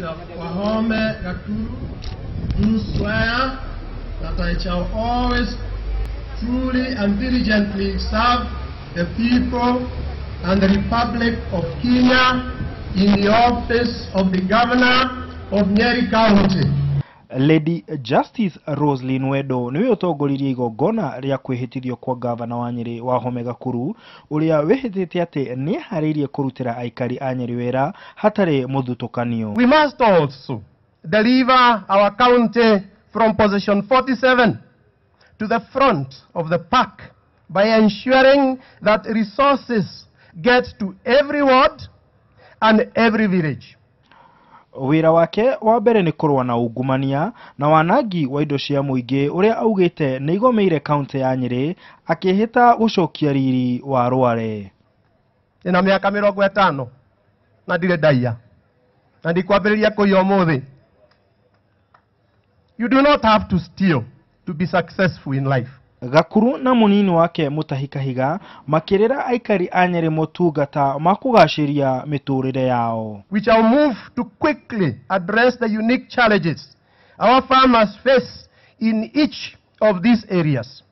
Dr. Wahome Gakuru, do swear that I shall always truly and diligently serve the people and the Republic of Kenya in the office of the Governor of Nyeri County. Lady Justice Roselyn Wendo niwe ũtongoririe igongona rĩa kwĩhĩtithio kwa ngavana wa Nyĩrĩ Wahome Gakuru ũrĩa wĩhĩtĩte atĩ nĩeharĩirie kũrutĩra aikari a Nyĩrĩ wĩra hatarĩ mũthutũkanio. We must also deliver our county from position 47 to the front of the pack by ensuring that resources get to every ward and every village. Wĩra wake wa mbere nĩ kũrũa na ungumania na wanangi wa indo cia mũingĩ ũrĩa augĩte nĩ igomeire kaunti ya Nyĩrĩ akĩhĩta gũcokia riri wa Rware. Ndĩna mĩaka 50 na ndirĩ ndaiya na ndikwambĩrĩria kũiya ũmũthĩ. You do not have to steal to be successful in life. Gakuru na mũnini wake Mutahi Kahiga makĩrĩra aikari a Nyĩrĩ motungata ma kũgacĩria mĩtũrĩre yao. We shall move to quickly address the unique challenges our farmers face in each of these areas.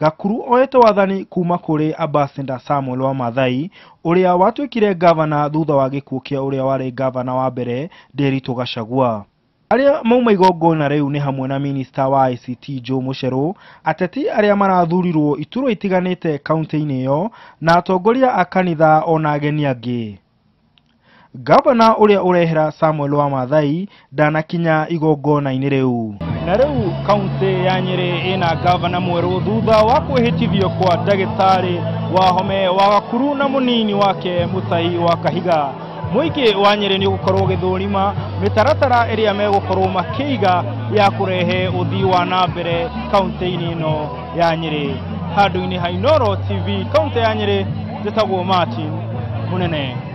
Gakuru oete wathani kuma kũrĩ Ambassador Samuel Wamathai ũrĩa watuĩkire ngavana thutha wa gĩkuũ kĩa ũrĩa warĩ ngavana wa mbere Nderitu Gachagua. Arĩa mauma igongona rĩu nĩ hamwe na minista wa ICT Joe Mucheru, ateti arĩa marathurirwo iturwa itiganĩte kaunti-inĩ ĩyo na atongoria a kanitha ona ageni angĩ. Gavana ũrĩa ũrehera Samuel Wamathai ndanakinya igongona-inĩ rĩu. Na rĩu kaunti ya Nyĩrĩ ĩna gavana mwerũ thutha wa kwĩhĩtithio kwa ndagĩtarĩ Wahome wa Gakuru na mũnini wake Mutahi wa Kahiga. Mũingĩ wa Nyĩrĩ nĩ ũgũkorwo ũgĩthũrima mĩtaratara ĩrĩa megũkorwo makĩiga ya kũrehe ũthii wa na mbere kaunti-inĩ ĩno ya Nyĩrĩ. Handũ-inĩ ha Inooro TV kaunti ya Nyĩrĩ, njĩtagwo Martin Mũnene.